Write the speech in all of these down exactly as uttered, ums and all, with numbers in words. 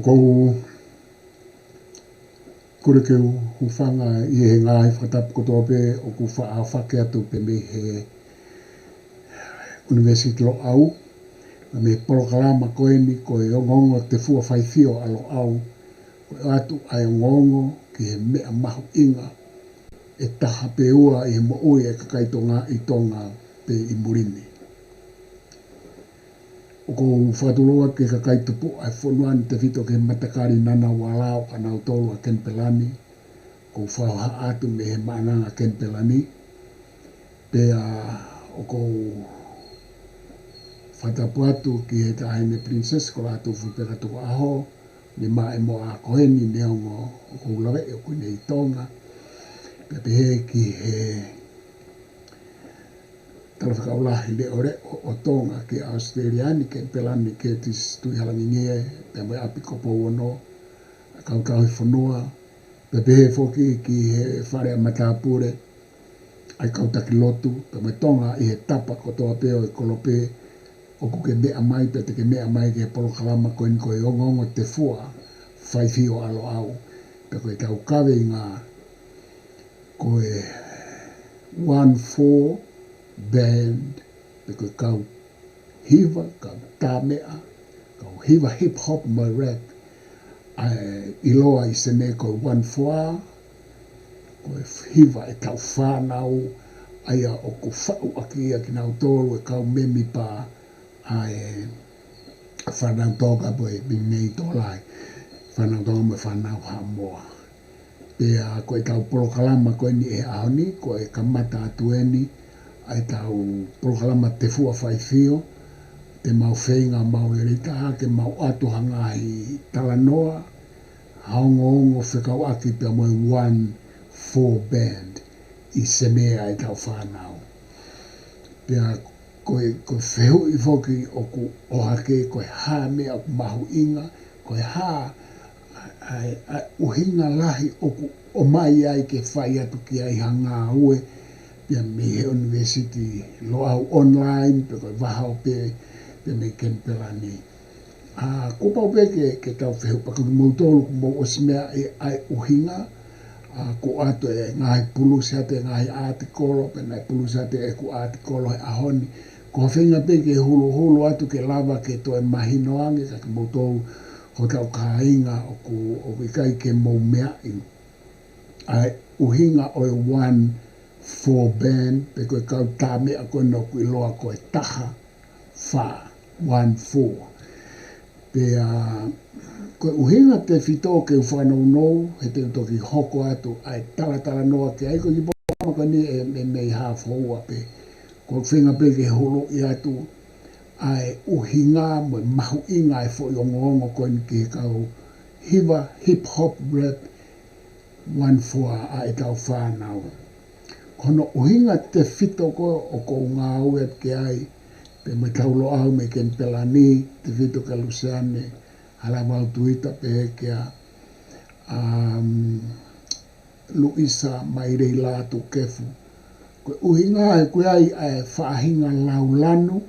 ʻOku ou kole ke u hūfanga ʻi he ngaahi fakatapu kotoa pē ʻoku faʻa fakahoko atu pē mei he ʻUnivēsiti Loʻau, mei he polokalama ko eni ko e Ongoongo Tefua Faifio ʻa Loʻau, ko e ʻoatu ʻa e ongoongo ki he meʻa mahuʻinga ʻe taha pe ua ʻi he moʻui ʻa e kakai Tonga ʻi Tonga pe ʻi muli ni. ʻOku ou fakatulou atu ki he kakai tupuʻa ʻo e fonua ni tefito ki he matakali Ngunnawal ʻo kinautolu ʻa Kenipela ni, ʻoku ou fakahā atu mei he Maʻananga Kenipela ni, pea ʻoku ou fakatapu atu ki he Taʻahine Princess ko Lātūfuipeka Tukuʻaho, ni maʻe mo a ko eni neongo ʻoku ou laveʻi ʻoku ne ʻi Tonga, pea pehē ki he Talafekau Lahi Leʻoleʻo ʻo Tonga ki ʻAositelēlia ni, Kenipela ni, Curtis Tuʻihalangingie, pea mo e ʻapi ko Pouono, ʻa e kau tauhi fonua, pea pehē foki ki he fale ʻa matāpule, ʻa e kau taki lotu, pea mo Tonga ʻi he tapa kotoa pē ʻo e kolope ʻoku ke meʻa mai, pea te ke meʻa mai ki he polokalama ko eni ko e Ongoongo Tefua Faifio ʻa Loʻau, pea ko ʻetau kaveinga ko e One Four Band, pe ko e kau hiva, kau tāmeʻa, kau hiva hip hop mo e rap, ʻa e ʻiloa ʻi Senē ko e One Four, ko e hiva ʻetau fānau, ʻa ia ʻoku faʻu ʻaki ia kinautolu e kau mēmipa ʻa e fānau Tonga mo e mēmipa tokolahi, fānau Tonga mo e fānau Haʻamoa. Pea ko ʻetau polokalama ko eni he ʻaho ni, ko e kamata atu eni ʻa ʻetau polokalama Tefua Faifio, te mau feinga mau lelei taha ke mau ʻoatu ha ngaahi talanoa, ha ongoongo fekauʻaki pea mo e One Four Band ʻi Senē ʻa ʻetau fānau. Pea ko e, ko e fehuʻi foki ʻoku ʻohake, ko e hā meʻa ʻoku mahuʻinga, ko e hā ʻa e, ʻa e, ʻa e ʻuhinga lahi ʻoku ʻomai ai ke fai atu ki ai ha ngāue, pea mei he ʻUnivēsiti Loʻau online, pe ko e vahaope, pea mei Kenipela ni. ʻA, kuo pau pē ke, ke tau fehuʻi pea ko kimoutolu kuo mou ʻosi meaʻi ʻa e ʻuhinga, ʻa, kuo ʻoatu e ngaahi pulusi atu e ngaahi ʻātikolo, pea naʻe pulusi atu ʻeku ʻātikolo he ʻaho ni. Ko ha feinga pē ke huluhulu atu ke lava ke toe mahino ange kiate kimoutolu hotau kāinga ʻoku, ʻoku ʻikai ke mou meaʻi ʻa e ʻuhinga ʻo e One Four Band, pe ko e kau tāmeʻa ko ena ʻoku ʻiloa ko e taha fā, One Four. Pea ko e ʻuhinga tefito ke u fakanounou, he te u toki hoko atu ʻa e talatalanoa ki ai, ko e kiʻi polokalama ko eni ʻe, ʻe mei haafe houa pē. Ko e feinga pē ke huluʻi atu ʻa e ʻuhinga mo e mahuʻinga ʻa e foʻi ongoongo ko eni ki he kau hiva hip hop rap One Four ʻa ʻetau fānau. Ko hono ʻuhinga tefito ko ē ʻoku ou ngāue atu ki ai, pea mo e tau Loʻau mei Kenipela ni, tefito kia Luseane Halavau Tuita, pehē kia, um, Luisa Mailei Lātūkefu. Ko e ʻuhinga he ʻoku ʻi ai ʻa e faʻahinga laulanu,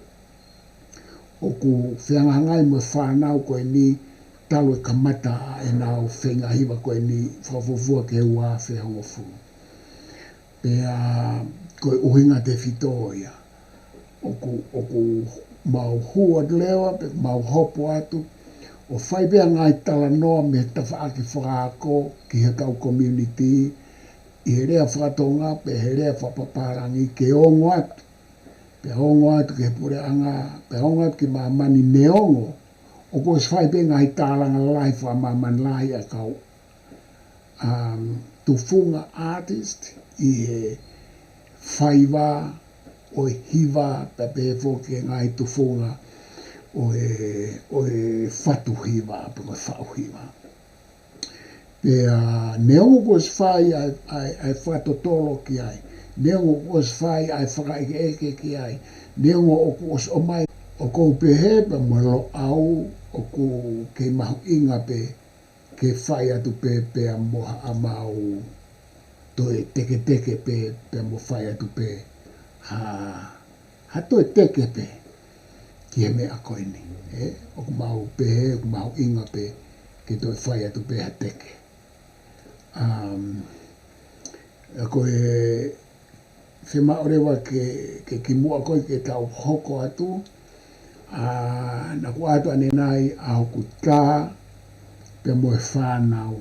ʻoku fehangahangai mo e fānau ko eni talu e kamata ʻa ʻenau feinga hiva ko eni fakafuofua ki he ua afe hongofulu. Pea ko e ʻuhinga tefito ia. ʻOku, ʻoku mau hū atu leva, pe mau hopo atu, ʻo fai pē ʻa e ngaahi talanoa mei he tafaʻaki fakaako ki hotau community, ʻi he lea fakatonga, pe he lea fakapapālangi ke ongo atu. Pea ongo atu ki he puleʻanga, pea ongo atu ki māmani neongo ʻoku ʻosi fai pē ngaahi tālanga lalahi fakamāmani lahi ʻa e kau, um, tufunga artist ʻi he faiva ʻo e hiva, pea pehē foki ki he ngaahi tufunga ʻo e, ʻo e fatu hiva, pe ko e faʻu hiva. Pea neongo kuo ʻosi fai ʻa e, ʻa e, ʻa e fakatotolo ki ai, neongo kuo ʻosi fai ʻa e fakaʻekeʻeke ki ai, neongo ʻoku ʻosi ʻomai, ʻoku ou pehē pea mo Loʻau ʻoku kei mahuʻinga pē ke fai atu pē pea mo haʻamau toe teketeke pē, pea mo fai atu pē ha, ha toe teke pē ki he meʻa ko eni. ʻE, ʻoku mau pehē, ʻoku mahuʻinga pē ke toe fai atu pē ha teke. Um, ʻa ko e fiemaʻu leva ke, ke kimuʻa ko ē ke tau hoko atu, ʻa, naʻa ku ʻoatu ʻanenai ʻa hoku tā pea mo e fānau.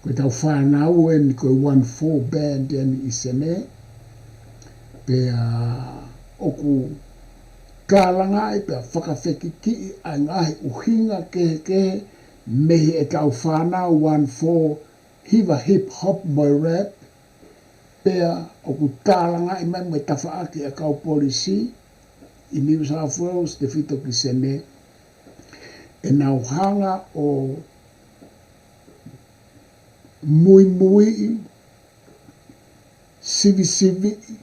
Ko ʻetau fānau eni ko e one four band eni ʻi Senē, pea ʻoku tālangaʻi pea fakafekikiʻi ʻa e ngaahi ʻuhinga kehekehe mei heʻetau fānau one four hiva hip hop mo e rap, pea ʻoku tālangaʻi mai mo e tafaʻaki ʻa e kau polisi ʻi New South Wales, tefito ki Senē, ʻenau hanga ʻo muimuiʻi, sivisiviʻi,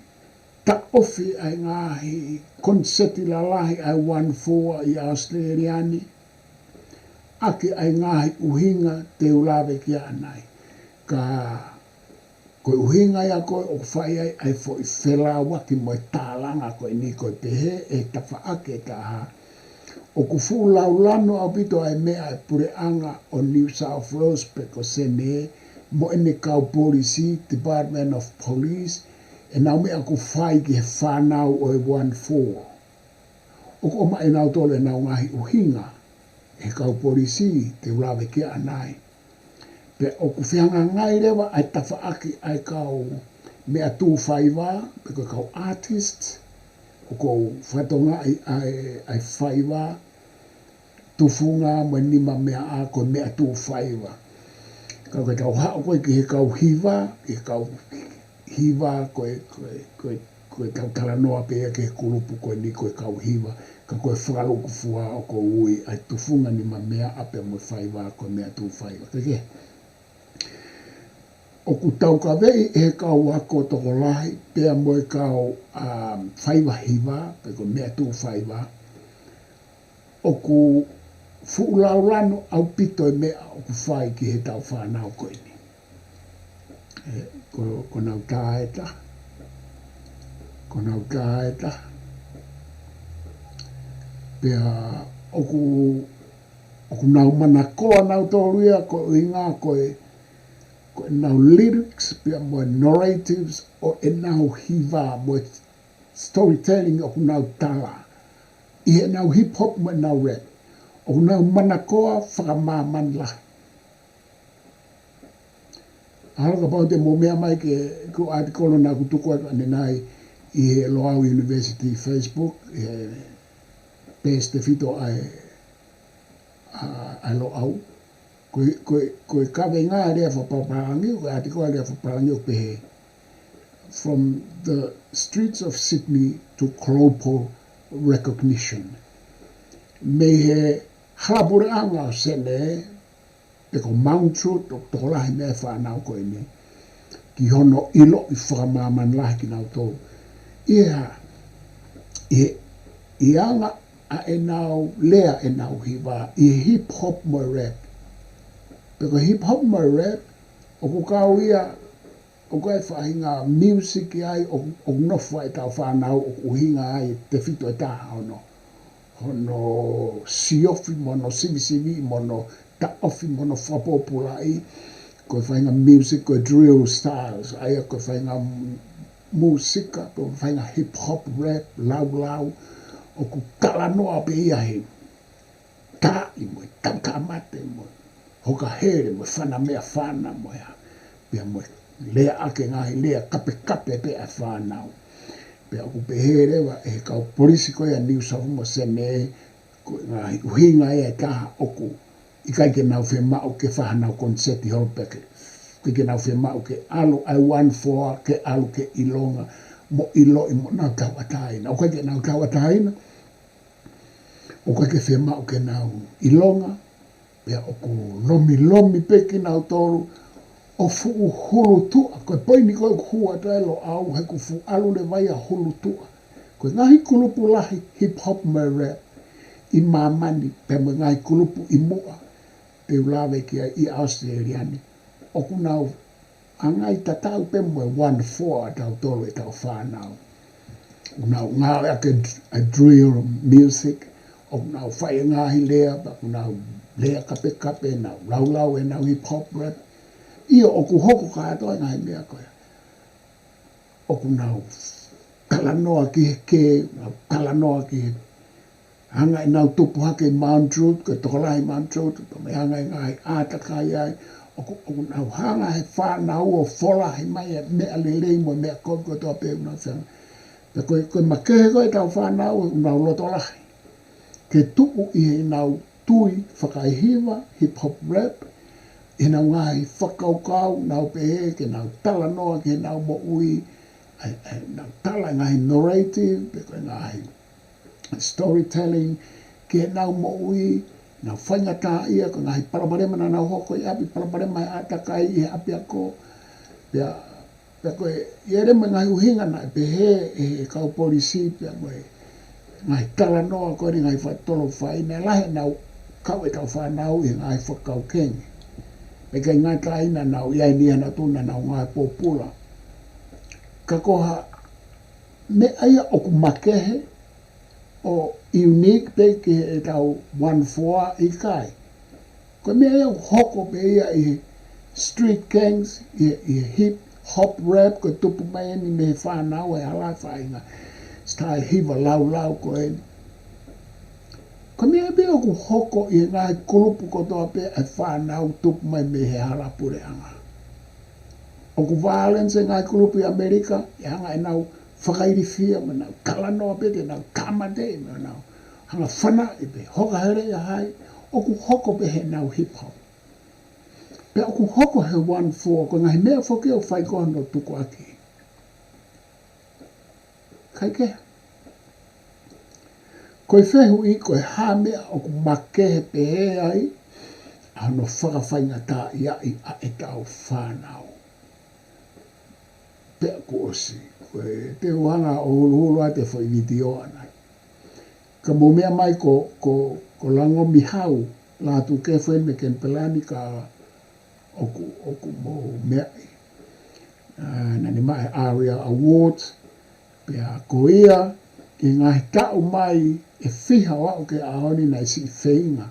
taʻofi ʻa e ngaahi koniseti lalahi ʻa e one four ʻi ʻAositelēlia ni, ʻaki ʻa e ngaahi ʻuhinga te u lave ki ai ʻanenai. Ka ko e ʻuhinga ia ko ē ʻoku fai ai ʻa e foʻi felāuaki mo e tālanga ko eni, ko e pehē ʻe he tafaʻaki ʻe taha, ʻoku fuʻu laulanu ʻaupito ʻa e meʻa ʻa e puleʻanga ʻo New South Wales pe ko Senē mo ʻene kau polisi, Department of Police, ʻenau meʻa ʻoku fai ki he fānau ʻo e one four. ʻOku ʻomai ʻe nautolu ʻenau ngaahi ʻuhinga ʻe he kau polisi te u lave ki ai ʻanenai. Pea ʻoku fehangahangai leva ʻa e tafaʻaki ʻa e kau meʻa tuʻu faiva, pe ko e kau artist, ʻoku ou fakatokangaʻi ʻa e, ʻa e faiva, tufunga mo e nimameaʻa ko e meʻa tuʻu faiva. Ka ko ʻetau haʻu ko ē ki he kau hiva, ki he kau hiva ko e, ko e, ko e, ko ʻetau talanoa pē ia ki he kulupu ko eni ko e kau hiva, ka ko e fakalukufua ʻoku ou ui ʻa e tufunga nimameaʻa pea mo e faiva ko e meʻa tuʻu faiva. Ke ke. ʻOku taukaveʻi ʻe he kau ako tokolahi pea mo e kau, um, faiva hiva, pe ko e meʻa tuʻu faiva, ʻoku fuʻu laulanu ʻaupito e meʻa ʻoku fai ki heʻetau fānau ko eni. ʻE, ko, ko ʻenau tā ʻe taha. Ko ʻenau tā ʻe taha. Pea ʻoku, ʻoku nau manakoa nautolu ia ko e ʻuhinga ko e, ko ʻenau lyrics pea mo e narratives ʻo ʻenau hiva mo e storytelling ʻoku nau tala ʻi heʻenau hip hop mo ʻenau rap. ʻOku nau manakoa fakamāmani lahi. ʻAho ni kapau te mou meʻa mai ke, ko e ʻatikolo naʻa ku tuku atu ʻanenai ʻi he Loau University Facebook, ʻi he peesi tefito ʻa e, ʻa, ʻa e Loau. Ko e, ko e, ko e kaveinga lea fakapapālangi, ko e ʻatikolo lea fakapapālangi ʻoku pehē, From the Streets of Sydney to Global Recognition. Mei he halapuleʻanga ʻo Senē, pe ko Mount Druitt, ʻoku tokolahi mei ai e fānau ko eni, ki hono ʻiloʻi fakamāmani lahi kinautolu. ʻI he, ʻi he, ʻi he anga ʻa ʻenau lea, ʻenau hiva, ʻi he hip hop mo e rap. Pe ko e hip hop mo e rap, ʻoku kau ia, ʻoku ʻi ai e faʻahinga music ia ʻoku, ʻoku nofo ai ʻetau fānau, ʻoku ʻuhinga ai tefito ʻe taha hono, hono siofi mo hono sivisiviʻi mo hono taʻofi mo hono fakapōpulaʻi, ko e faʻahinga music, ko e drill styles, ʻa ia ko e faʻahinga m-, musika, ko e faʻahinga hip hop, rap, laulau, ʻoku talanoa pē ia he taaʻi mo e tautāmate mo e hoka hele mo e fana meʻafana mo e hā. Pea mo e lea ʻaki e ngaahi lea kapekape pē ʻa e fānau. Pea ʻoku pehē leva ʻe he kau polisi ko ia New South mo Senē, ko e ngaahi ʻuhinga ia ʻe taha ʻoku ʻikai ke nau fiemaʻu ke fai hanau koniseti holo pē ke, ʻikai ke nau fiemaʻu ke ʻalu ʻa e one four ke ʻalu ke ʻilonga mo ʻiloʻi mo nau tauʻatāina. ʻOku ʻikai ke nau tauʻatāina, ʻoku ʻikai ke fiemaʻu ke nau ʻilonga, pea ʻoku lomilomi pē kinautolu ʻo fuʻu hulutuʻa. Ko e poini ko ē ʻoku hū atu ai e Loʻau, he ʻoku fuʻu ʻalu leva ia hulutuʻa. Ko e ngaahi kulupu lahi hip hop mo e rap ʻi māmani, pea mo e ngaahi kulupu ʻi muʻa te u lave ki ai ʻi ʻAositelēlia ni, ʻoku nau ʻangai tatau pē mo e one four ʻa tautolu ʻetau fānau. ʻOku nau ngāueʻaki e dr-, e drill music, ʻoku nau fai e ngaahi lea, pea ʻoku nau lea kapekape, nau laulau ʻenau hip hop rap. ʻIo, ʻoku hoko kātoa e ngaahi meʻa ko ia. ʻOku nau talanoa ki he kē, nau talanoa ki he hanga ʻenau tupu hake ʻi Mount Druitt, ko e tokolahi Mount Druitt, pea mo e hanga ʻi he ngaahi ʻātakai ai, ʻoku, ʻoku nau hanga he fānau ʻo folahi mai e meʻa lelei mo e meʻa kovi kotoa pē ʻoku nau fai. Pea ko e, ko e makehe ko ē ʻetau fānau, ʻoku nau loto lahi ke tuʻu ʻi heʻenau tui fakahiva, hip hop rap, ʻenau ngaahi fakakaukau, nau pehē ke nau talanoa ki heʻenau moʻui, ʻe, ʻe, nau tala e ngaahi narrative, pe ko e ngaahi storytelling, ki heʻenau moʻui, nau faingataʻaʻia, ko e ngaahi palopalema naʻa nau hoko ʻi ʻapi, palopalema he ʻātakai ʻi he ʻapiako, pea Pea ko e, ʻi ai mo e ngaahi ʻuhinga naʻe pehē ʻe he kau polisi pea mo e ngaahi talanoa ko eni ngaahi fakatolofai naʻe lahi ʻenau kau ʻetau fānau ʻi he ngaahi fakakaukau kenge. Pea ʻikai ngata ai naʻa nau ʻi ai ni ana tuna nau ngaahi pōpula. Ka ko ha meʻa ia ʻoku makehe ʻo unique pē ki heʻetau one four ʻikai. Ko e meʻa ia ʻoku hoko pē ia ʻi he street gangs, ʻi he, ʻi he hip hop rap, ko e tupu mai eni mei he fānau e hala faʻahinga style hiva laulau ko eni. Ko e meʻa pē ʻoku hoko ʻi he ngaahi kulupu kotoa pē e fānau tupu mai mei he hala puleʻanga. ʻOku violence e ngaahi kulupu ʻi ʻAmelika, ʻe hanga ʻenau fakailifia mo nau talanoa pē te nau tāmateʻi mo nau hanga fanaʻi pē, hoka hele ia hai, ʻoku hoko pē heʻenau hip hop. Pea ʻoku hoko he one four, ko e ngaahi meʻa foki ʻoku fai ko hono tukuakiʻi. Kaikehe. Ko e fehuʻi, ko e hā meʻa ʻoku makehe pehē ai ʻa hono fakafaingataʻaʻiaʻi ʻa ʻetau fānau. Pea kuo ʻosi, ko e te u hanga ʻo huluhulu atu e foʻi vitiō ʻana. Ka mou meʻa mai ko, ko, ko Lango Mihau, Lātūkefu eni mei Kenipela ni ka ʻoku, ʻoku mou meaʻi. ʻA, naʻa ne maʻu e ARIA Award, pea ko ia, ʻi he ngaahi taʻu mai ʻe fiha ʻo aʻu ki he ʻaho ni naʻe siʻi feinga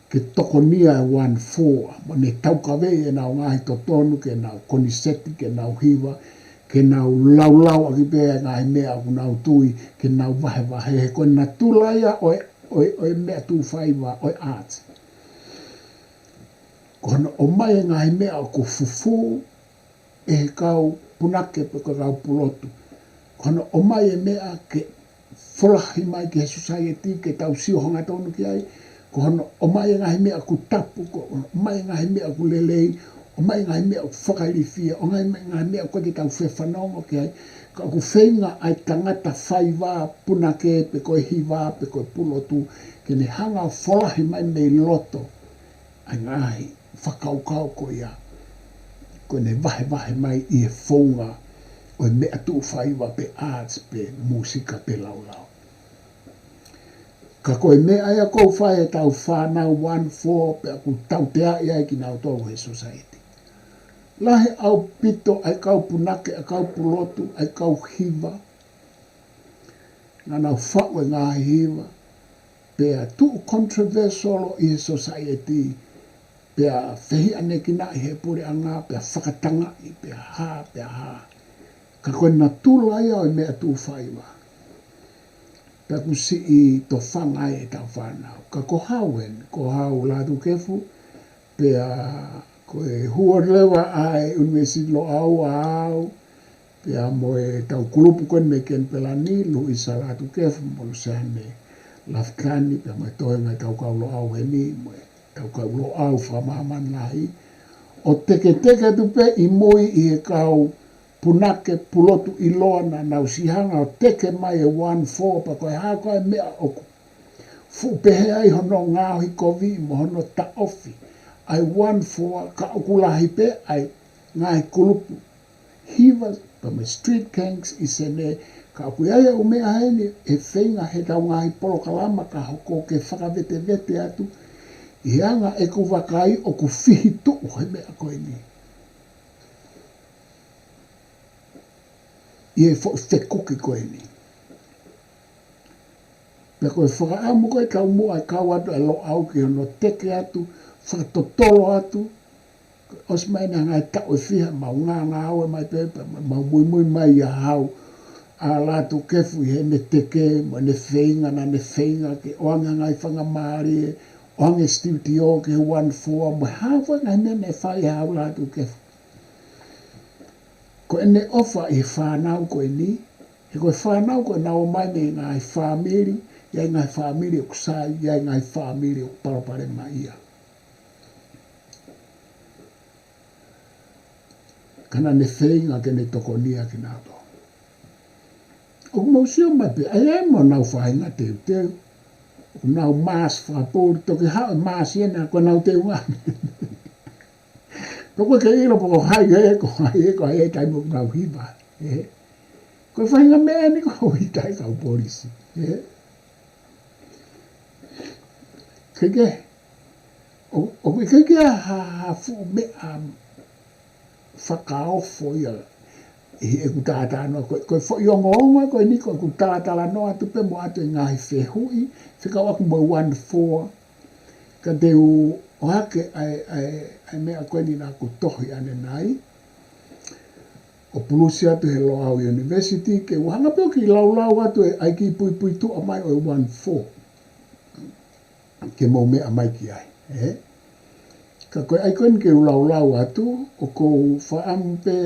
ke tokonia e one four, mo ne taukaveʻi ʻenau ngaahi totonu ke nau koniseti, ke nau hiva, ke nau laulau ʻaki pē e ngaahi meʻa ʻoku nau tui, ke nau vahevahe, he ko e natula ia ʻo e, ʻo e, ʻo e meʻa tuʻu faiva, ʻo e art. Ko hono ʻomai e ngaahi meʻa ʻoku fufū, ʻe he kau punake pe ko e kau pulotu. Ko hono ʻomai e meʻa ke folahi mai ki he society ke tau sio hangatonu ki ai. Ko hono ʻomai e ngaahi meʻa ʻoku tapu, ko hono ʻomai e ngaahi meʻa ʻoku lelei, ʻomai e ngaahi meʻa ʻoku fakailifia, ʻomai e ngaahi meʻa ʻoku ʻikai ke tau fefanongo ki ai. Ka ʻoku feinga ʻa e tangata faiva punake pe ko e hiva pe ko e pulotu, ke ne hanga ʻo folahi mai mei loto ʻa e ngaahi fakakaukau ko ia, ko ʻene vahevahe mai ʻi he founga ʻo e meʻa tuʻu faiva pe arts pe musika pe laulau. Ka ko e meʻa ia ʻoku fai ʻe heʻetau fānau one four pea ʻoku tauteaʻi ai kinautolu he society. Lahi ʻaupito ʻa e kau punake, ʻa e kau pulotu, ʻa e kau hiva. Naʻa nau faʻu e ngaahi hiva, pea tuʻu controversial ʻi he society, pea fehiʻanekinaʻi he puleʻanga, pea fakatangaʻi, pea hā, pea hā. Ka ko e natula ia ʻo e meʻa tuʻu faiva. Pea ʻoku siʻi tofanga ai ʻetau fānau. Ka ko hau eni, ko hau Lātūkefu, pea ko e huo leva ʻa e ʻUnivēsiti Loʻau ʻa au, pea mo ʻetau kulupu ko eni mei Kenipela ni, Luisa Lātūkefu mo Luseane Lafitani, pea mo e toenga ʻetau kau Loʻau heni, mo ʻetau kau Loʻau fakamāmani lahi. ʻO teketeke atu pē ʻi mui ʻi he kau punake pulotu ʻiloa naʻa nau siʻi hanga ʻo teke mai e one four pea ko e hā ko ā e meʻa ʻoku fuʻu pehē ai hono ngaohi kovi mo hono taʻofi ʻa e one four, ka ʻoku lahi pē ʻa e ngaahi kulupu hiva pea mo e street gangs ʻi Senē, ka ʻoku ʻi ai e ʻū meʻa heni ʻe feinga heʻetau ngaahi polokalama ka hoko ke fakavetevete atu ʻi he anga ʻeku vakai ʻoku fihituʻu he meʻa ko eni. ʻI he foʻi fekuki ko eni. Pea ko e fakaʻamu ko ē taumuʻa e kau atu ʻa e Loʻau ki hono teke atu, fakatotolo atu, ʻosi mai ʻene ngaahi taʻu ʻe fiha, mau ngāngāue mai pē, pea mau muimui mai ʻia Hau, ʻa Lātūkefu ʻi heʻene teke, mo ʻene feinga, naʻa ne feinga ke ʻoange ngaahi faingamālie, ʻoange studio ki he One Four, mo e hā fua ngaahi meʻa naʻe fai ʻe Hau Lātūkefu. Ko ʻene ʻofa ʻi he fānau ko eni, he ko e fānau ko ē naʻa nau ō mai mei he ngaahi fāmili, ʻi ai ngaahi fāmili ʻoku sai, ʻi ai ngaahi fāmili ʻoku palopalemaʻia. Ka naʻa ne feinga ke ne tokonia kinautolu. ʻOku mou sio mai pē, ʻa ia mo ʻenau faʻahinga teuteu. ʻOku nau maasi fakapō, toki haʻu e maasi ena ko ʻenau teunga. Pea ʻoku ʻikai ke ʻilo pe ko hai ē, ko hai ē, ko hai ē, taimi ʻoku nau hiva, ē. Ko e faʻahinga meʻa eni ko ʻikai ʻi ai kau polisi, ē. Ke ke, ʻo, ʻoku ʻikai ke ʻi ai ha, ha fuʻu meʻa fakaofo ia ʻi heʻeku talatalanoa, ko, ko e foʻi ongoongo ko eni ko ʻeku talatalanoa atu pē mo ʻoatu e ngaahi fehuʻi, fekauʻaki mo e One Four, ka te u ʻohake ʻa e, ʻa e, ʻa e meʻa ko eni naʻa ku tohi ʻanenai, ʻo pulusi atu he Loʻau University, ke u hanga pē ʻo kiʻi laulau atu e ʻai kiʻi puipuituʻa mai ʻo e One Four. Ke mou meʻa mai ki ai, ē? Ka ko e ʻai ko eni ke u laulau atu, ʻoku ou fakaʻamu pē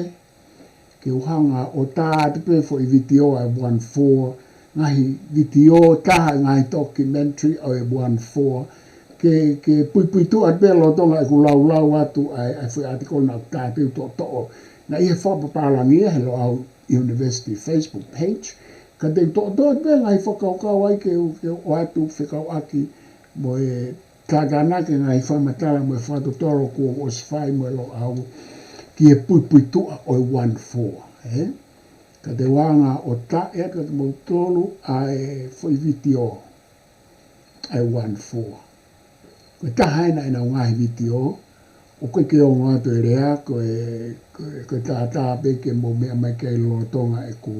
ke u hanga ʻo tā atu pē foʻi vitiō ʻa e One Four, ngaahi vitiō taha, ngaahi documentary ʻo e One Four, ke, ke puipuituʻa atu pē lolotonga ʻeku laulau atu ʻa e, ʻa e foʻi ʻātikolo naʻa ku tā pē u toʻotoʻo. Naʻe ʻi he fakapapālangi ia he Loʻau University Facebook page, ka te u toʻotoʻo atu pē ngaahi fakakaukau ai ke u, ke u ʻoatu fekauʻaki mo e tātānaki e ngaahi fakamatala mo e fakatotolo kuo ʻosi fai mo e Loʻau ki he puipuituʻa ʻo e One Four, ē? Ka te u hanga ʻo tā atu kiate kimoutolu ʻa e foʻi vitiō ʻa e One Four. Ko e taha ena ʻenau ngaahi vitiō, ʻoku ʻikai ke ongo atu e lea, ko e, ko e, ko e tātā pē ke mou meʻa mai ki ai lolotonga ʻeku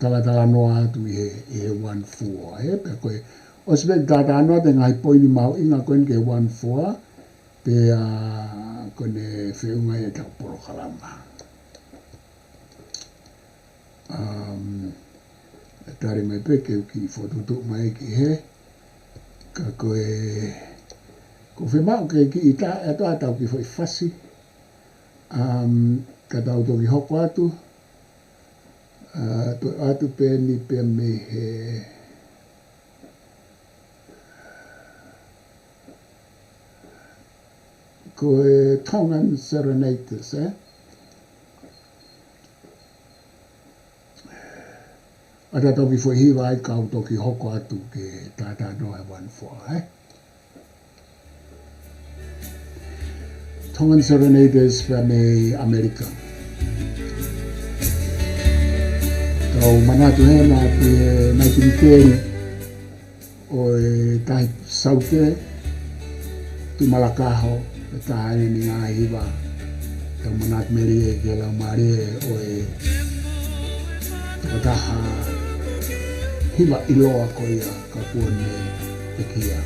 talatalanoa atu ʻi he, ʻi he One Four, ē? Pea ko e, ʻosi pē talatalanoa atu e ngaahi poini mahuʻinga ko eni ki he One Four, pea ko ʻene feʻunga ia ʻetau polokalama. Um, ʻe tali mai pē ke u kiʻi fokotuʻutuʻu mai ki hē, ka ko e, ʻoku ou fiemaʻu ke kiʻi tā atu ʻetau kiʻi foʻi fasi, um, ka tau toki hoko atu, uh, toe ʻoatu pē eni pē mei he, ko e Tongan Serenaders, ē? ʻA ia tau toki foʻi hiva ai kau toki hoko atu ke tātānaki e One Four, ē? Tongan Serenaders pea mei ʻAmelika. Tau manatu hena ki he naʻe kilikeli ʻo e Tahi Saute, Tuʻi Malakaho, ʻe taha eni e ngaahi hiva. Tau manatu melie ki he laumālie ʻo e tokotaha hiva ʻiloa ko ia ka kuo ne pekia.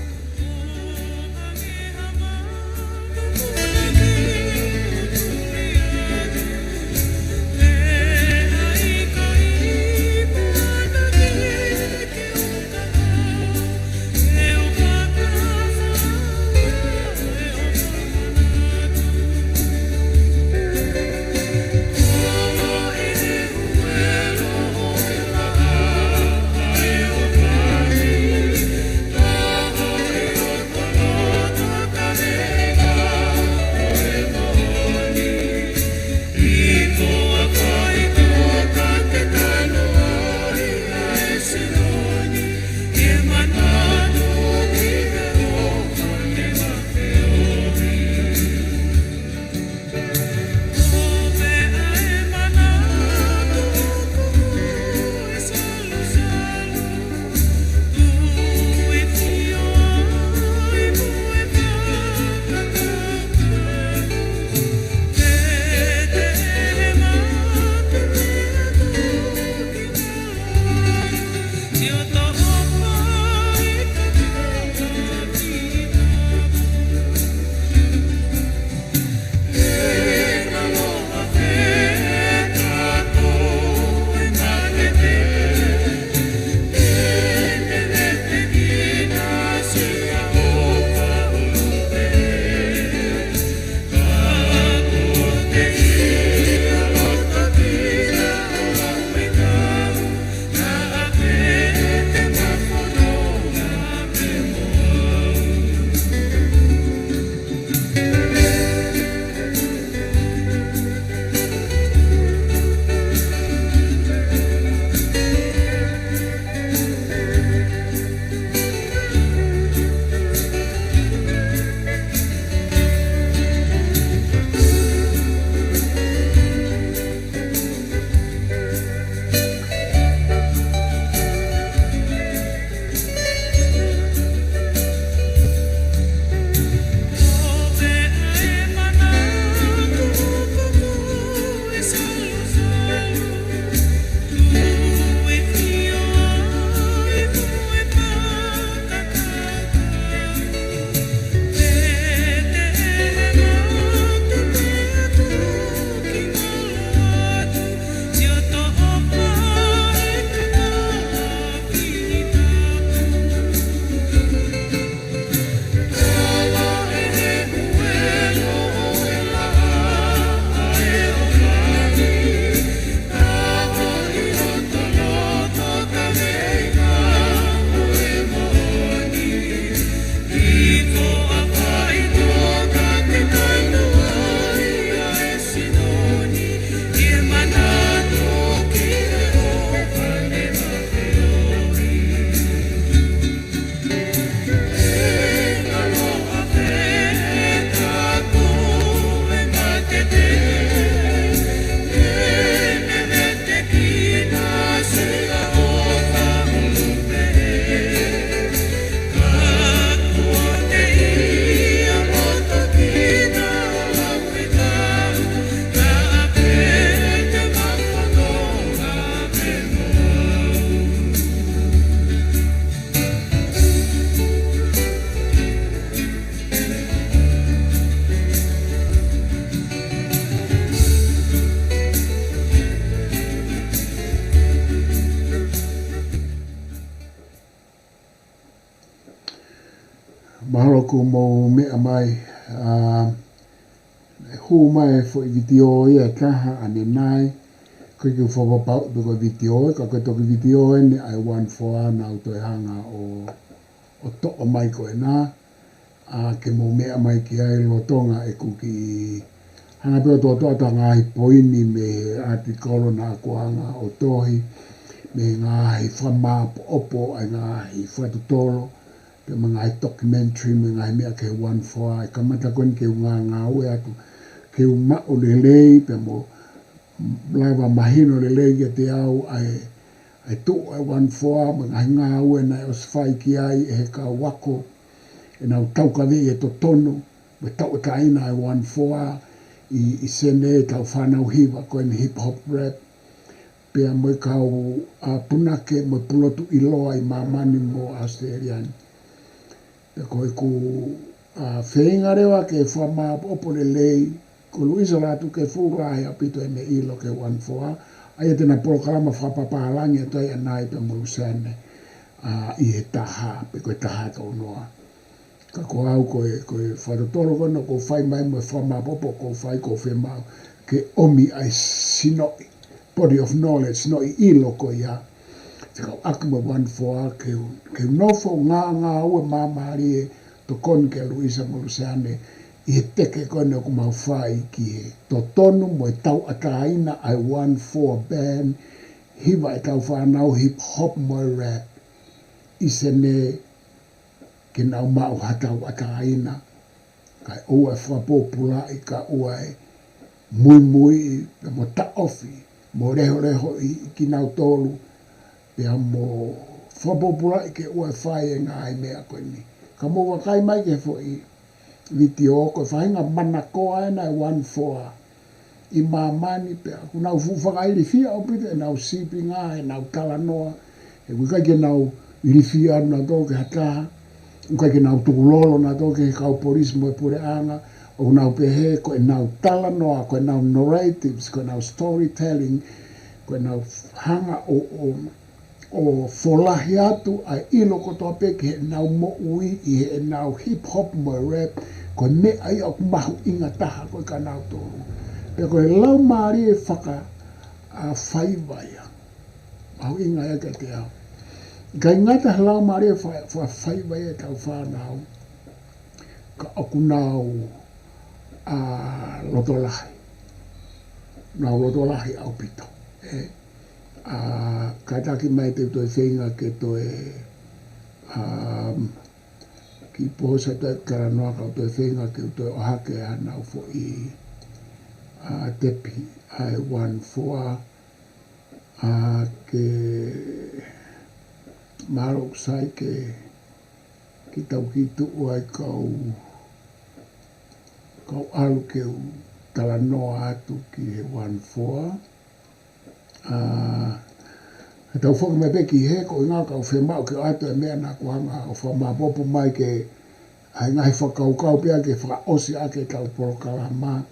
Mahalo kuo mou meʻa mai, ā, hū mai e foʻi vitiō ia ʻe taha ʻanenai, ʻikai ke u fakapapauʻi pe ko e vitiō, ka ko e toki vitiō eni ʻa e One Four naʻa ku toe hanga ʻo, ʻo toʻo mai ko ena, ā, ke mou meʻa mai ki ai lolotonga ʻeku kiʻi hanga pē ʻo toʻotoʻo atu ha ngaahi poini mei he ʻātikolo naʻa ku hanga ʻo tohi, mei he ngaahi fakamāʻopoʻopo ʻa e ngaahi fakatotolo, pea mo e ngaahi documentary, mo e ngaahi meʻa ki he One Four, ʻa e kamata ko eni ke u ngāngāue atu, ke u maʻu lelei, pea mo lava mahino lelei kiate au ʻa e, ʻa e tuʻu ʻa e One Four, mo e ngaahi ngāue naʻe ʻosi fai ki ai ʻe he kau ako, ʻenau taukaveʻi e totonu mo e tauʻatāina ʻa e One Four ʻi, ʻi Sene, ʻetau fānau hiva ko eni hip hop rap, pea mo e kau, ā, punake mo e pulotu ʻiloa ʻi māmani mo ʻAositelēlia ni. Pea ko ʻeku, ā, feinga leva ke fakamāʻopoʻopo lelei, ko Luisa Lātūkefu, lahi ʻaupito ʻene ʻilo ki he One Four, ʻa ia te na polokalama fakapapālangi atu ai ʻanai pea mo Luseane, ā, ʻi he taha, pe ko e taha tolu noa. Ka ko au ko e, ko e fakatotolo ko ena ʻoku ou fai mai mo e fakamāʻopoʻopo ʻoku ou fai, ʻoku ou fiemaʻu ke ʻomi ʻa e sinoʻi, body of knowledge, sinoʻi ʻilo ko ia, fekauʻaki mo e One Four, ke u, ke u nofo ngāngāue māmālie, tokoni kia Luisa mo Luseane ʻi he teke ko ena ʻoku mau fai ki he totonu mo e tauʻatāina ʻa e One Four band, hiva ʻetau fānau hip hop mo e rap ʻi Sene, ke nau maʻu ha tauʻatāina, kae ʻoua ʻe fakapōpulaʻi, kae ʻoua ʻe muimuiʻi, pea mo taʻofi, mo leholehoʻi kinautolu, pea mo fakapōpulaʻi ke ʻoua ʻe fai e ngaahi meʻa ko eni. Ka mou vakai mai ki he foʻi vitiō, ko e faʻahinga manakoa ena ʻa e One Four ʻi māmani, pea ʻoku nau fuʻu fakailifia ʻaupito ʻenau sīpinga, ʻenau talanoa, he ʻoku ʻikai ke nau ilifia nautolu ki ha taha, ʻoku ʻikai ke nau tukulolo nautolu ki he kau polisi mo e puleʻanga, ʻoku nau pehē ko ʻenau talanoa, ko ʻenau narratives, ko ʻenau storytelling, ko ʻenau hanga ʻo, ʻo ʻo folahi atu ʻa e ʻilo kotoa pē ki heʻenau moʻui ʻi heʻenau hip hop mo e rap, ko e meʻa ia ʻoku mahuʻinga taha ko ē kia nautolu. Pea ko e laumālie faka, ā, faiva ia. Mahuʻinga ia kiate au. ʻIkai ngata he laumālie fa-, fa-, faiva ia ʻetau fānau, ka ʻoku nau, ā, loto lahi. Nau loto lahi ʻaupito. Ē? Ā, kātaki mai te u toe feinga ke toe, ā, kiʻi pōsa toe talanoa ka u toe feinga ke u toe ʻohake ʻa ʻenau foʻi, ā, tepi ʻa e One Four, ā, ke mahalo ʻoku sai ke, ke tau kiʻi tuʻu ai kau, kau ʻalu ke u talanoa atu ki he One Four. Ā, he tau foki mai pē ki he, ko e ʻuhinga ka u fiemaʻu ke ʻoatu e meʻa naʻa ku hanga ʻo fakamāʻopoʻopo mai ke, ʻa e ngaahi fakakaukau pea ke fakaʻosi ʻaki ʻetau polokalama,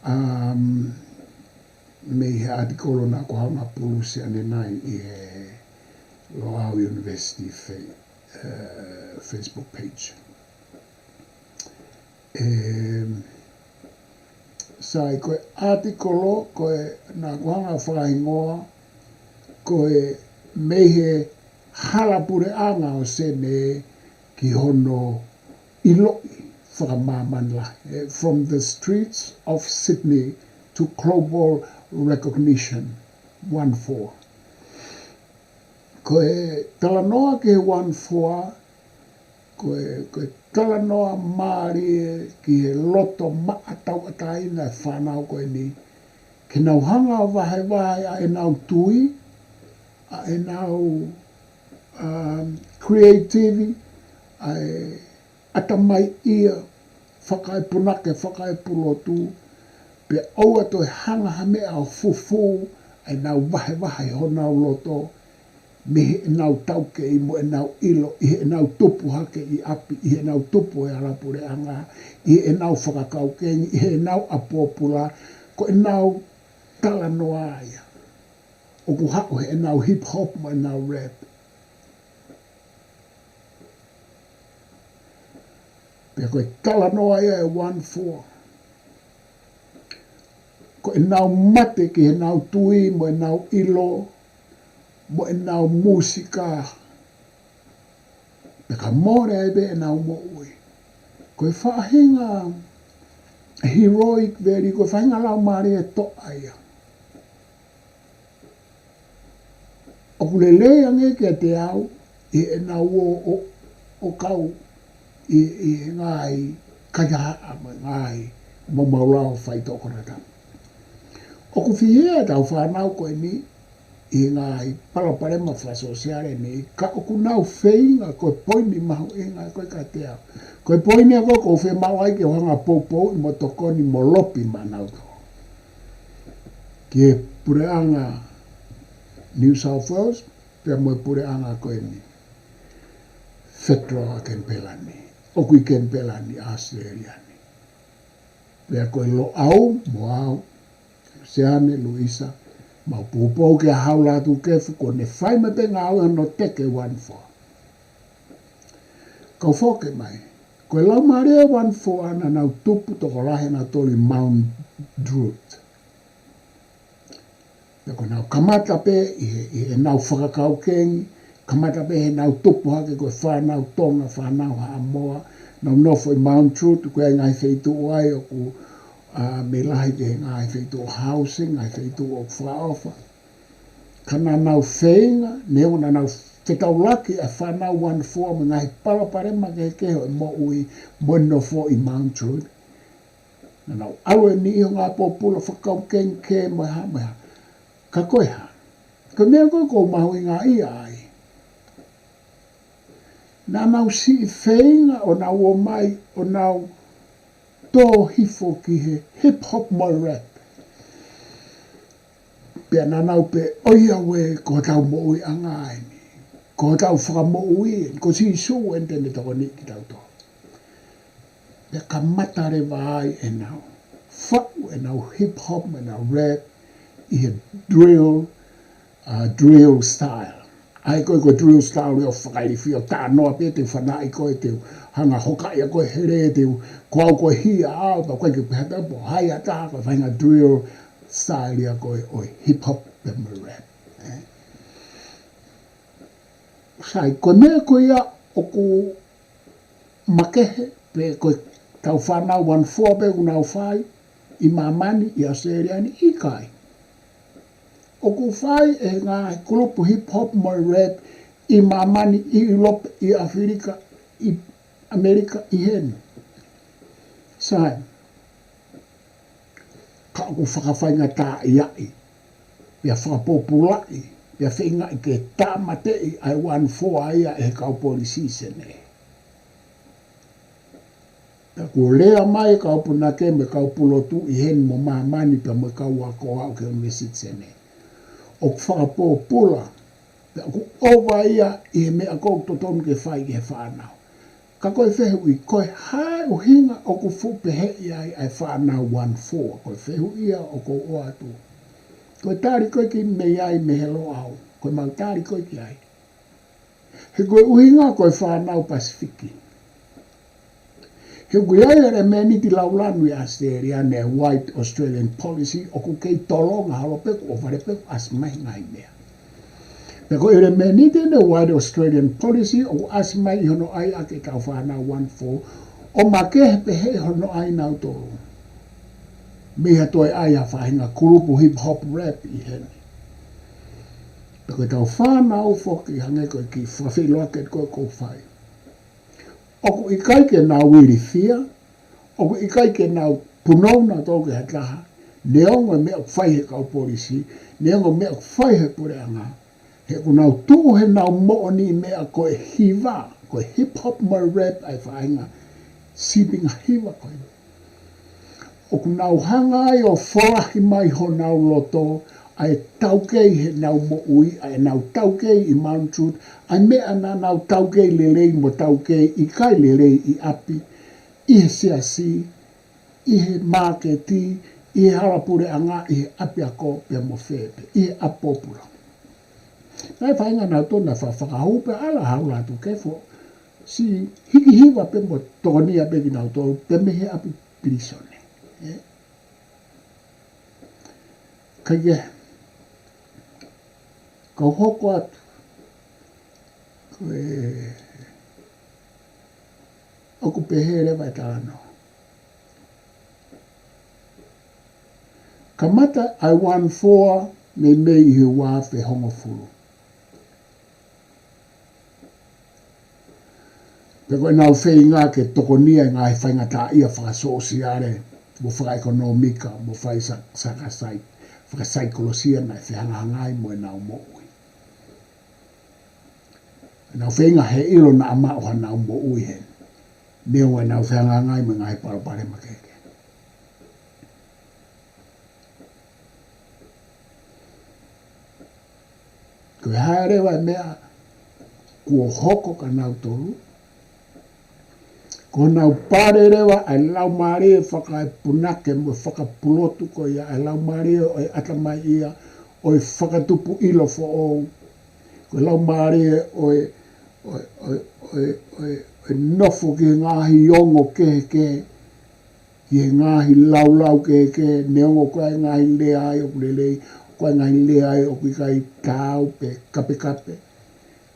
um, mei he ʻātikolo naʻa ku hanga pulusi ʻanenai ʻi he Loʻau University Fe-, ē, Facebook page. Ē, sai, ko e ʻātikolo, ko e naʻa ku hanga fakahingoa, ko e Mei he Hala Puleʻanga ʻo Sene ki Hono ʻIloʻi Fakamāmani Lahi, ē, From the Streets of Sydney to Global Recognition, One Four. Ko e talanoa ki he One Four, ko e, ko e talanoa mālie ki he loto maʻa tauʻatāina e fānau ko eni, ke nau hanga ʻo vahevahe ʻa ʻenau tui, ʻa ʻenau, um, creative, ʻa e ʻatamai ia, fakaepunake, fakaepulotu, pea ʻoua toe hanga ha meʻa ʻo fufū ʻa ʻenau vahevahe honau loto, mei heʻenau taukei mo ʻenau ʻilo, ʻi heʻenau tupu hake ʻi ʻapi, ʻi heʻenau tupu he hala puleʻanga, ʻi heʻenau fakakaukengi, ʻi heʻenau ʻa pōpula, ko ʻenau talanoa ia. ʻOku haʻu heʻenau hip hop mo ʻenau rap. Pea ko e talanoa ia ʻa e One Four. Ko ʻenau mate ki heʻenau tui, mo ʻenau ʻilo, mo ʻenau mūsika. Pea ka mole ai pē ʻenau moʻui. Ko e faʻahinga heroic very, ko e faʻahinga laumālie ʻe toʻa ia. ʻOku lelei ange kiate au ʻi heʻenau ō, ō, ō kau ʻi, ʻi he ngaahi kaihaʻa mo e ngaahi maumau lao faitoʻo konatapu. ʻOku fihia ʻetau fānau ko eni ʻi he ngaahi palopalema fakasōsiale ni, ka ʻoku nau feinga, ko e poini mahuʻinga ko ē kiate au. Ko e poini ia ko ē ʻoku ou fiemaʻu ai ke u hanga ʻo poupouʻi mo tokoni mo lopi maʻanautolu. Ki he puleʻanga New South Wales, pea mo e puleʻanga ko eni federal ʻa Kenipela ni. ʻOku ʻi Kenipela ni, ʻAositelēlia ni. Pea ko e Loʻau mo au, Siane, Luisa, mau poupou kia Haulātūkefu, kuo ne fai mai pē ngāue hono teke One Four. Kau foki mai. Ko e laumālie One Four naʻa nau tupu tokolahi ʻanautolu ʻi Mount Druitt. Pea ko ʻenau kamata pē ʻi he, ʻi heʻenau fakakaukengi, kamata pē heʻenau tupu hake ko e fānau Tonga, fānau Haʻamoa, nau nofo ʻi Mount Druitt, ko e ngaahi feituʻu ia ʻoku, ā, mei lahi ki he ngaahi feituʻu housing, ngaahi feituʻu ʻoku fakaʻofa. Ka naʻa nau feinga, neongo naʻa nau fetaulaki ʻa e fānau One Four mo e ngaahi palopalema kehekehe ʻo e moʻui mo e nofo ʻi Mount Druitt. Naʻa nau ʻalu ʻo niʻihi ʻo ngāue pōpula fakakaukengi mo e hā mo e hā. Ka ko e hā? Ko e meʻa ko ē ʻoku ou mahuʻingaʻia ai. Naʻa nau siʻi feinga ʻo nau ōmai, ʻo nau tō hifo ki he hip hop mo e rap. Pea naʻa nau pehē, ʻoiauē, ko hotau moʻuiʻanga eni. Ko hotau fakamoʻui eni, ko Sīsū eni te ne tokoniʻi kitautolu. Pea kamata leva ai ʻenau faʻu ʻenau hip hop mo ʻenau rap ʻi he drill, ā, drill style. ʻA ia ko e, ko e drill style ʻoku fakailifia ʻo talanoa pē te u fanaʻi koe, te u hanga ʻo hokaʻi ʻa koe hele, te u, ko au ko e hia au, pea ko e ke pehē pē pō, hai ʻatā, ko e faʻahinga drill style ia ko ē ʻo e hip hop pea mo e rap. Ē? Sai, ko e meʻa ko ia ʻoku makehe, pe ko ʻetau fānau One Four pē ʻoku nau fai ʻi māmani, ʻi ʻAositelēlia ni, ʻikai. ʻOku fai ʻe he ngaahi kulupu hip hop mo e rap ʻi māmani, ʻi ʻIulope, ʻi ʻAfilika, ʻi ʻAmelika, ʻi heni. Sai. Ka ʻoku fakafaingataʻaʻiaʻi, pea fakapōpulaʻi, pea feingaʻi ke tāmateʻi ʻa e One Four ia ʻe he kau polisi Senē. Pea kuo lea mai e kau punake mo e kau pulotu ʻi heni mo māmani pea mo e kau ako aʻu ki he ʻUnivēsiti Senē. ʻOku fakapōpula, pea ʻoku ʻova ia ʻi he meʻa ʻoku totonu ke fai ki he fānau. Ka ko e fehuʻi, ko e hā e ʻuhinga ʻoku fuʻu peheʻi ai ʻa e fānau One Four? Ko e fehuʻi ia ʻoku ou ʻoatu. Ko e tali ko ē ki mei ai mei he Loʻau, ko e mau tali ko ē ki ai. He ko e ʻuhinga ko e fānau Pasifiki. He ʻoku ʻi ai e ʻelemēniti laulanu ʻi ʻAositelēlia, ne white Australian policy, ʻoku kei tolonga holo pē, ʻoku ʻohovale pē, ʻoku ʻasi mai ngaahi meʻa. Pea ko e ʻelemēniti ʻene white Australian policy ʻoku ʻasi mai ʻi hono ʻai ʻaki ʻetau fānau One Four, ʻo makehe pehē hono ʻai ʻe nautolu. Mei ha toe ʻai ha faʻahinga kulupu hip hop rap ʻi heni. Pea ko ʻetau fānau foki hangē ko e kiʻi fakafeʻiloaki ko ē ʻoku ou fai. ʻOku ʻikai ke nau ilifia, ʻoku ʻikai ke nau punou nautolu ki ha taha, neongo e meʻa ʻoku fai he kau polisi, neongo e meʻa ʻoku fai he puleʻanga, he ʻoku nau tuʻu heʻenau moʻoniʻi meʻa ko e hiva, ko e hip hop mo e rap ʻa e faʻahinga sīpinga hiva ko ē. ʻOku nau hanga ai ʻo folahi mai honau loto, ʻa e taukei heʻenau moʻui, ʻa ʻenau taukei ʻi Mount Druitt, ʻa e meʻa naʻa nau taukei lelei mo taukei ʻikai lelei ʻi ʻapi, ʻi he siasi, ʻi he māketi, ʻi he hala puleʻanga, ʻi he ʻapiako pea mo fē pē, ʻi he ʻapi pōpula. Naʻe faʻahinga nautolu naʻe fa-, fakahū pē ʻa Haulātūkefu, Siʻi hiki hiva pē mo tokonia pē kinautolu pē mei he ʻapi pilīsone. Ē? Kae kehe, kau hoko atu. Ko e, ʻoku pehē leva e talanoa. Kamata ʻa e One Four meimei ʻi he ua afe hongofulu. Pea ko ʻenau feinga ke tokonia e ngaahi faingataʻaʻia fakasōsiale, mo fakaʻekonōmika, mo fai sa-, sakasai-, fakasaikolosia naʻe fehangahangai mo ʻenau moʻui. ʻEnau feinga he ʻilo naʻa maʻu hanau moʻui heni. Neongo ʻenau fehangahangai mo e ngaahi palopalema kehekehe. Ko e hā leva e meʻa kuo hoko kia nautolu? Ko ʻenau pale leva ʻa e laumālie fakaepunake mo fakapulotu ko ia, ʻa e laumālie ʻo e ʻatamaiʻia ʻo e fakatupu ʻilo foʻou. Ko e laumālie ʻo e, ʻo e, ʻo e, ʻo e, ʻo e, ʻo e nofo ki he ngaahi ongo kehekehe, ki he ngaahi laulau kehekehe, neongo ko e ngaahi lea ai ʻoku lelei, ko e ngaahi lea ai ʻoku ʻikai taau pe kapekape.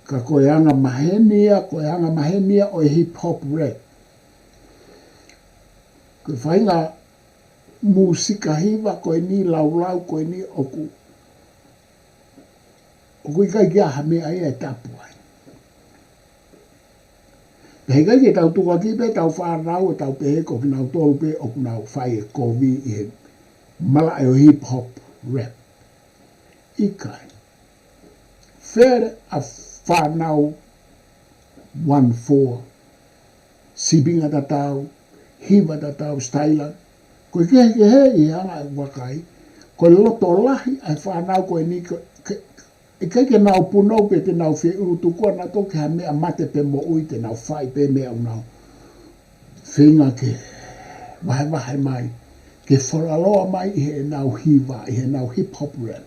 Ka ko e anga maheni ia, ko e anga maheni ia ʻo e hip hop rap. Ko e faʻahinga mūsika hiva ko eni, laulau ko eni ʻoku, ʻoku ʻikai ke ʻi ai ha meʻa ia ʻe tapu ai. Pea heʻikai ke tau tukuakiʻi pē ʻetau fānau ʻo tau pehē ko kinautolu pē ʻoku nau fai e kovi ʻi he malaʻe ʻo e hip hop rap. ʻIkai. Fele ʻa e fānau One Four, sīpinga tatau, hiva tatau, sitaila. Ko e kehekehe ʻi he anga e vakai, ko e loto lahi ʻa e fānau ko eni ko, ke, ʻikai ke nau punou pe te nau fie ʻulutukua nautolu ki ha meʻa, mate pe moʻui, te nau fai pē meʻa ʻoku nau feinga ke vahevahe mai, ke folaloa mai ʻi heʻenau hiva, ʻi heʻenau hip hop rap.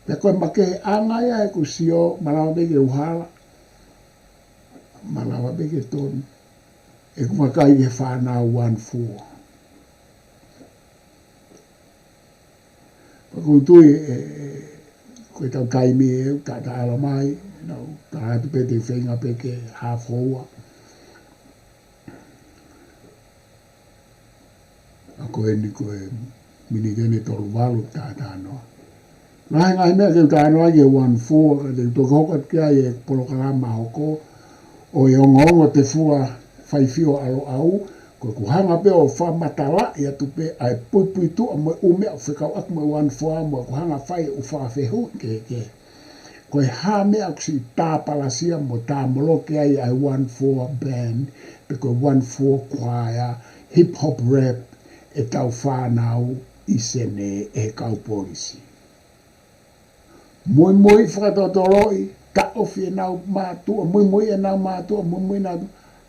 Pea ko e makehe ʻanga ia ʻeku sio, malava pē ke u hala, malava pē ke tonu, ʻeku vakai ki he fānau One Four. Pea ʻoku ou tui, ē, ē, ko ʻetau taimi ē, ʻoku taʻataʻalo mai, nau tā atu pē te u feinga pē ke half hour. ʻA ko eni ko e miniti eni ʻe tolu valu, tā, tā noa. Ngaahi, ngaahi meʻa ke u tā noa ki he One Four, ka te u toki hoko atu ki ai e polokalama hoko, ʻo e ongoongo te fua faifio ʻaloʻau, ko ʻeku hanga pē ʻo fakamatalaʻi atu pē ʻa e puipuituʻa mo e ʻū meʻa ʻoku fekauʻaki mo e One Four mo ʻeku hanga fai ʻeku fakafehuʻi kehekehe. Ko e hā meʻa ʻoku siʻi tāpalasia mo tāmoloki ai ʻa e One Four Band, pe ko e One Four Choir, hip hop rap, ʻetau fānau ʻi Senē ʻe he kau polisi. Muimui fakatotoloʻi, taʻofi ʻenau mātuʻa, muimui ʻenau mātuʻa, muimui ʻenau,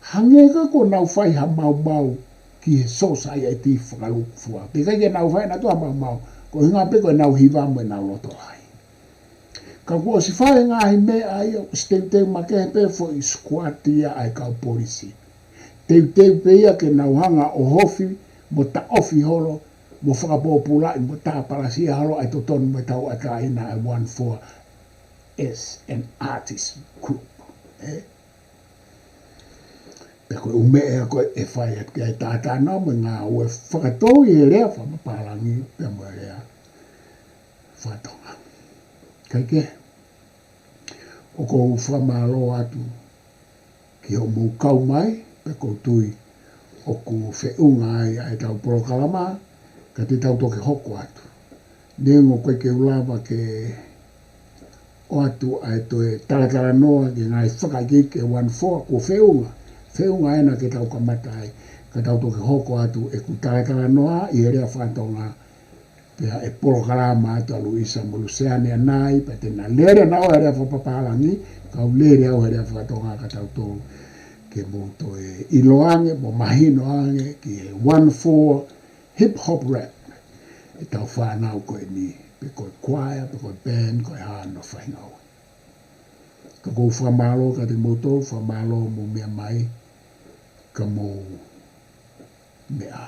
hangē ka ko ʻenau fai ha maumau ki he sōsaieti fakalūkufua. Teʻeki ai ke nau fai ʻenautolu ha maumau, ko e ʻuhinga pē ko ʻenau hiva mo ʻenau loto lahi. Ka kuo ʻosi fai e ngaahi meʻa ia, ʻosi teuteu makehe pē foʻi squad ia ʻa e kau polisi. Teuteu pē ia ke nau hanga ʻo ofi mo taʻofi holo, mo fakapōpulaʻi, mo tāpalasia holo ʻa e totonu mo e tauʻatāina ʻa e One Four as an artist group. Ē? Pea ko e ʻū meʻa ia ko ē ʻe fai atu ki ai e tātānaki mo e ngāue fakatou ʻi he lea fakapapālangi pea mo e lea fakatonga. Kae kehe, ʻoku ou fakamālō atu ki hoʻomou kau mai, pea ʻoku ou tui ʻoku feʻunga ai ʻa ʻetau polokalama, ka te tau toki hoko atu. Neongo ʻoku ʻikai ke u lava ke ʻoatu ʻa e toe talatalanoa ki he ngaahi fakaikiiki ʻa e One Four, kuo feʻunga, feʻunga ena ke tau kamata ai, ka tau toki hoko atu ʻeku talatalanoa ʻi he lea fakatonga, pea ʻe polokalama atu ʻa Luisa mo Luseane ʻanai, pea te na lele naua he lea fakapapālangi, kau lele au he lea fakatonga ka tau toki ke mou toe ʻiloange, mo mahinoange ki he One Four hip hop rap ʻetau fānau ko eni, pe ko e choir, pe ko e band, ko e hā hono faʻahinga ua. Ka ʻoku ou fakamālō kiate kimoutolu, fakamālō hoʻomou meʻa mai, ka mou meʻa.